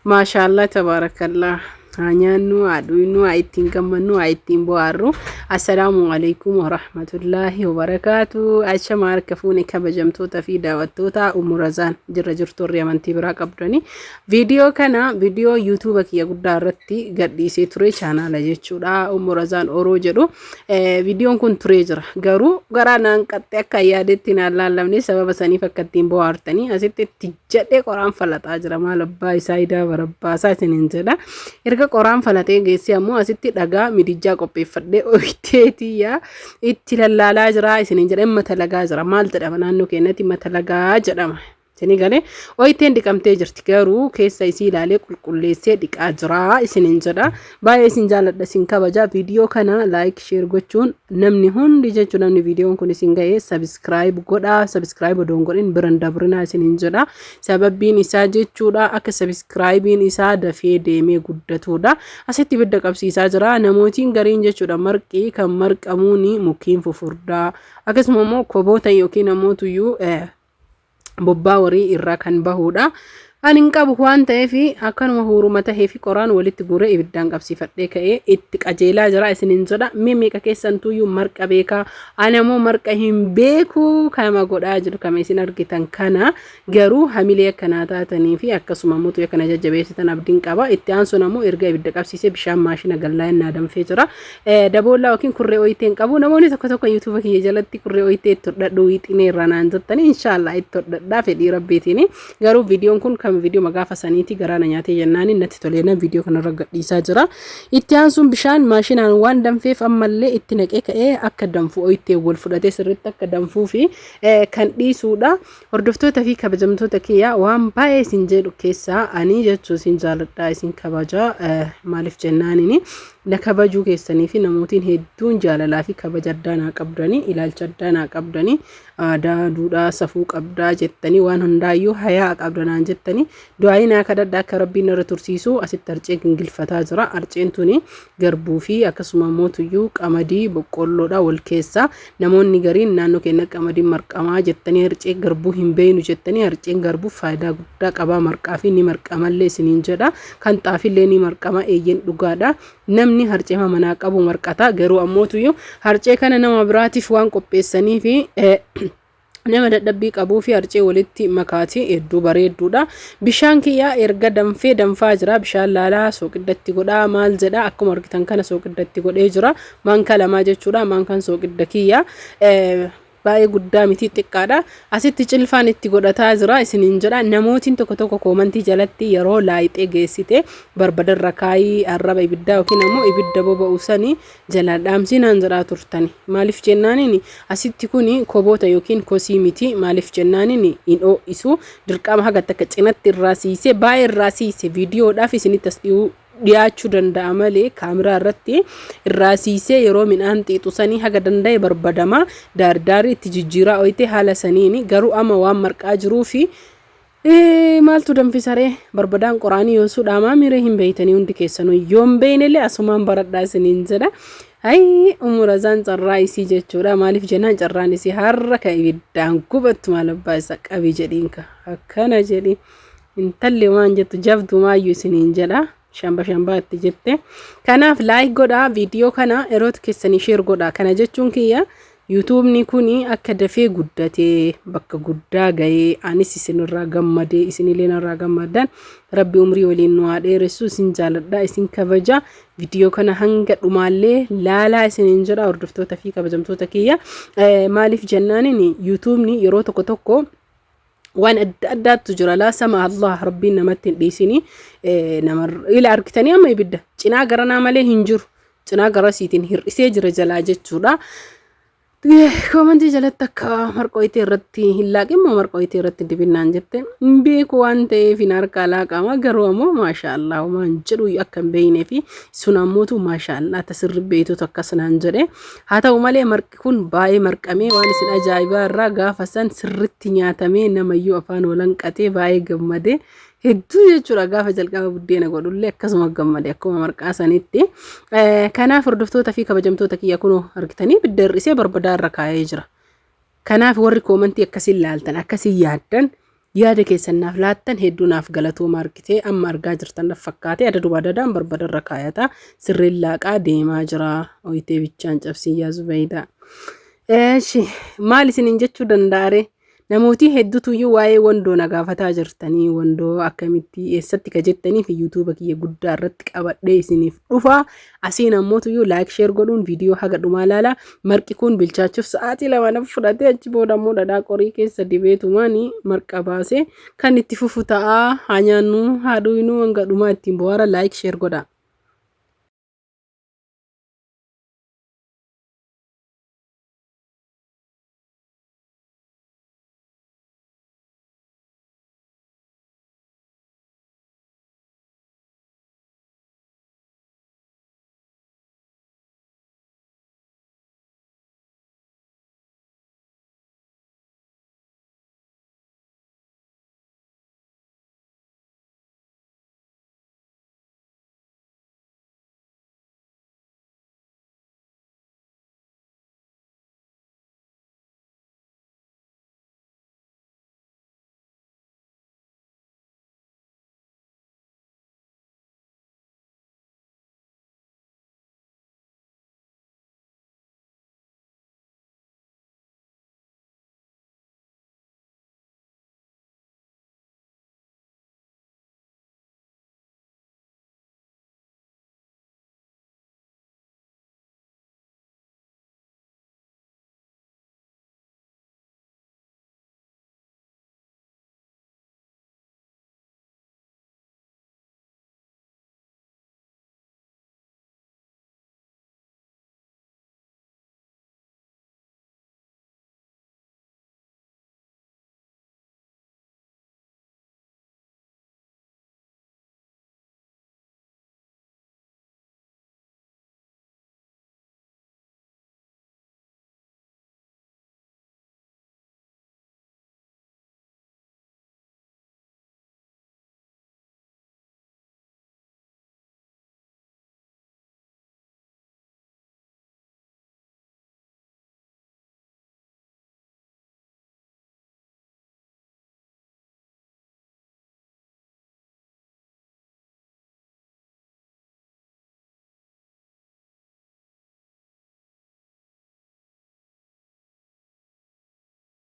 Maashaallah tabaarakallah. Haa nyaannu, haa dhuynu, haa ittiin gammannu, haa ittiin bohaarru. Assalaamu alaikum warahmatullaahi wabarakaatu. Achama harka fuune kabajamtoota fi daawwattoota Ummu Razaan jirra jirtu warri amantii biraa qabdani. Viidiyoo kana viidiyoo yuutuuba kiyya guddaa irratti gadhiisee ture chaanaala jechuudha. Ummu Razaan Oroo jedhu. Viidiyoon kun turee jira. Garuu garaa naan qaxxe akka yaadetti naan laallamne sababa saniif akka ittiin bohaartanii asitti itti jedhee qoraan falaxaa jira. Maal abbaa isaa idaa barabbaasaa isiniin jedha. Erga qoraan falaxee geessee ammoo asitti dhagaa midijjaa qopheeffadhee oyiteetiyyaa itti lallaalaa jira isiniin jedha. Mata lagaa jira. Maal jedhama naannoo keenyatti mata lagaa jedhama. Isinii galee oyiteen dhiqamtee jirti garuu keessa isii ilaalee qulqulleessee dhiqaa jira isiniin jedha. Baay'ee isin jaaladha isin kabaja. Viidiyoo kana laayik sheer gochuun namni hundi jechuun namni viidiyoon kun isin ga'e sabiskiraayib godhaa sabiskiraayib odoo hin godhin biran dabrinaa isiniin jedha. Sababbiin isaa jechuudha akka sabiskiraayibiin isaa dafee deemee guddatuudha. Asitti ibidda qabsiisaa jira. Namootiin gariin jechuudha marqii kan marqamuun mukiin fufurdaa akkasuma immoo koboota yookiin ammoo bobbaa horii irraa kan bahuudha. Ani hin qabu waan ta'eef akkanuma huuruma tahee fi qoraan walitti guuree ibiddaan qabsiifadhee ka'ee itti qajeelaa jira isinin jedha. Mee meeqa keessantuyyuu marqa beekaa? Ani ammoo marqa hin beeku kama godhaa jiru kama isin argitan kana garuu hamilee akkanaa taatanii fi akkasuma ammoo akkana jajjabeessitan abdiin qaba. Itti aansuun ammoo erga ibidda qabsiisee bishaan maashina gallaa'een naa danfee jira. Daboollaa yookiin kurree oyitee hin qabu. Namoonni tokko tokko yuutuuba kiyya jalatti kurree oyitee itti hodhadhu wixinee irraa naan jettanii inshaallah itti hodhadhaa fedhii rabbiitiin. Garuu viidiyoon kun kan viidiyoo gaafa saniiti garaa na nyaatee jennaani natti tolee na viidiyoo kanarra gadhiisaa jira. Itti aansuun bishaan maashinaan waan danfeef ammallee itti naqee ka'ee akka danfu oyitee wal fudhatee sirriitti akka danfuu fi kan dhiisuudha. Hordoftoota fi kabajamtoota kiyya waan baay'ee isin jedhu keessaa ani jechuu isin jaaladha isin kabaja maaliif jennaanini na kabajuu keessanii fi namootiin hedduun jaalalaa fi kabaja addaa naa qabdanii ilaalcha addaa naa qabdanii aadaa duudhaa safuu qabdaa jettanii waan hundaayyuu hayaa qabda naan jettanii du'aayii naa kadhadha akka rabbiin narra tursiisu asitti arcee gingilfataa jira arceen tuni garbuu fi akkasuma mootuyyuu qamadii boqqoolloodha wal keessa namoonni gariin naannoo keenya qamadiin marqamaa jettanii harcee garbuu hin beeynu jettanii harceen garbuu faayidaa guddaa qabaa marqaa fi ni marqamallee isiniin jedha kan xaafillee ni marqama eeyyen dhugaadha namni harceema manaa qabu marqata garuu ammootuyyuu harcee kana nama biraatiif waan qopheessanii fi nama dadhabbii qabuu fi harcee walitti makaati hedduu bareedduudha. Bishaan kiyya erga danfee danfaa jira. Bishaan laalaa sooqiddatti godhaa maal jedha akkuma argitan kana sooqiddatti godhee jira. Maankaa lamaa jechuudha. Maankaan sooqidda kiyya. Baay'ee guddaa miti xiqqaadha. Asitti cilfaan itti godhataa jira isiniin jedha. Namootiin tokko tokko koomantii jalatti yeroo laayixee geessite barbadarra kaayii arraba ibiddaa yookiin ammoo ibidda boba'u sanii jalaa dhaamsii naan jedhaa turtani. Maaliif jennaaniin asitti kuni koboota yookiin kosii miti. Maaliif jennaaniin hin ho'isu. Dirqama haga takka cinatti irraa siisee baay'ee irraa siise viidiyoodhaaf isinitti as dhiyuu dhiyaachuu danda'a malee kaameraa irratti irraa siisee yeroo midhaan xiixu sanii haga danda'e barbadama daardaarii itti jijjiiraa oyite haala saniini garuu ama waan marqaa jiruufi Maaltu danfisaree barbadaan qoraanii yoosuu dhaamaa miiree hin beeytanii hundi keessanuu yoon beeynellee asumaan baradhaa isiniin jedha. Hayi umurazaan carraa isii jechuudha maaliif jennaan carraan isii har'a ka ibiddaan gubattu maal abbaa isa qabi jedhiin ka akkana jedhi intalli waan jettu jabdu maayyuu isiniin jedha. Shamba shambaa itti jette. Kanaaf like godhaa viidiyoo kana yeroo keessanii share godhaa. Kana jechuun kiyya yuutuubni kun akka dafee guddatee bakka guddaa gahee anis isinirraa gammadee isinillee narraa gammaddan rabbi umrii waliin nu haa dheeressu isin jaaladha isin kabaja viidiyoo kana hanga dhumaallee laalaa isiniin jedha hordoftoota fi kabajamtoota kiyya maaliif jennaaniin yuutuubni yeroo tokko tokko waan adda addaattu jira laa sama Allah rabbiin namatti hin dhiisini nama ila argitanii amma ibidda cinaa garanaa malee hin jiru cinaa garasiitiin hir'isee jira jalaa jechuudha. Koomantii jalatti akka marqooyitee irratti hin laaqin moo marqooyitee irratti dibinnaan jette hin beeku waan ta'eef hin harkaa laaqama garuu ammoo maasha Allah waan jedhu akka hin beeknee fi sun ammootu maasha Allah tasirri beektutu akkas naan jedhe haa ta'u malee marqi kun baay'ee marqamee waan isin ajaa'ibaa irraa gaafa san sirritti nyaatamee namayyuu afaan walanqatee baay'ee gammadee hedduu jechuudha gaafa jalqaba buddeena godhullee akkasuma gammade akkuma marqaa sanitti. Kanaaf hordoftoota fi kabajamtoota kiyya kunoo argitanii bidda hir'isee barbadaa irra kaa'ee jira. Kanaaf warri koomantii akkasiin laaltan akkasiin yaaddan Yaada keessan naaf laattan hedduu naaf galatooma argitee amma argaa jirtan naf fakkaate adaduma adadaan barbadarra kaayata sirriin laaqaa deemaa jira oyitee bichaan cabsii yaa Zubaydaa. Eeshi maal isiniin jechuu danda'are? Namootii hedduutuyyuu waa'ee wandoo na gaafataa jirtanii wandoo akkamitti eessatti ka jettanii fi yuutuuba kiyya guddaa irratti qabadhee isiniif dhufa. Asiin ammootuyyuu laayik sheer godhuun viidiyoo haga dhumaa laala. Marqi kun bilchaachuuf sa'aatii 2 na fudhatee achi booda immoo dhadhaa qorii keessa dibeetumaan marqa baasee kan itti fufu ta'a. Haa nyaannu haa dhuynu hanga dhumaa ittiin bohaara laayik sheer godha.